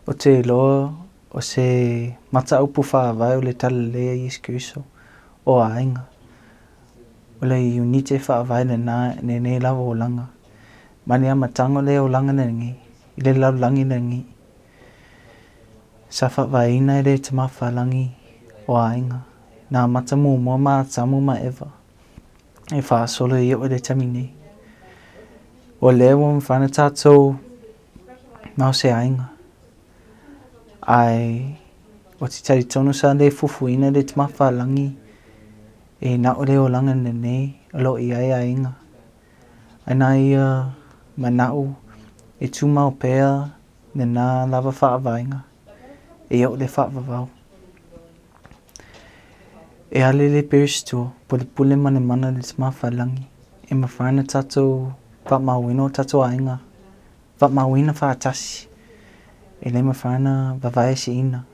Ou te iloa o se mataupu faavae o le Talalelei a Iesu Keriso o aiga. O le iunite faavae lena i lenei lava olaga, mai le amataga o le olaga lenei i le lalolagi lenei. Sa faavaeina e le Tama Faalagi o aiga, na amata muamua ma Atamu ma Eva e faasolo e oo i le taimi nei. O lea ua mafai ona tatou ma o se aiga, ae ou te talitonu sa le fuafuaina e le Tama Faalagi e na o le olaga lenei o lo o i ai aiga. Ae na ia manaʻo e tumau pea lena lava faavaega e oo i le faavavau. E ala i le Perisito, po o le pule ma le mana o le Tama Faalagi, e mafai ona tatou faamauina o tatou aiga, faamauina faatasi, e le mafai ona vavaeseina.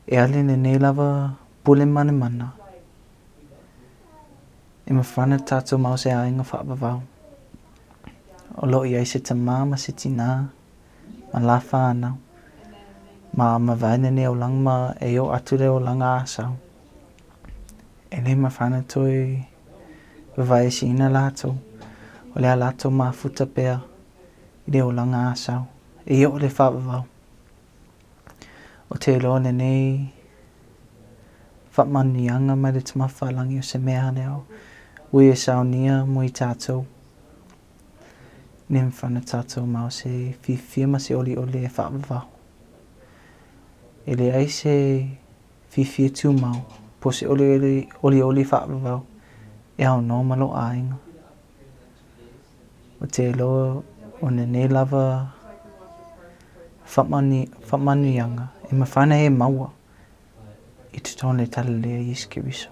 E ala i lenei lava pule ma le mana, e mafai ona tatou ma o se aiga faavavau. O lo o i ai se tamā ma se tinā ma la fanau. Ma a mavae lenei olaga ma e oo atu le olaga asau, e le mafai ona toe vavaeseina latou. O le a latou mafuta pea i le olaga asau e oo i le faavavau. Ou te iloa lenei faamanuiaga mai le Tama Faalagi o se mea lea ua ia saunia mo i tatou, ina ia mafai ona tatou ma o se fiafia ma se olioli e faavavau. E leai se fiafia tumau po o se olioli faavavau e aunoa ma lou aiga. Ou te iloa o lenei lava faamanuiaga e mafai ona e maua i totonu o le Talalelei a Iesu Keriso.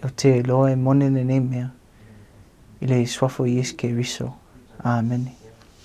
Ou te iloa e moni lenei mea i le suafa o Iesu Keriso. Amene.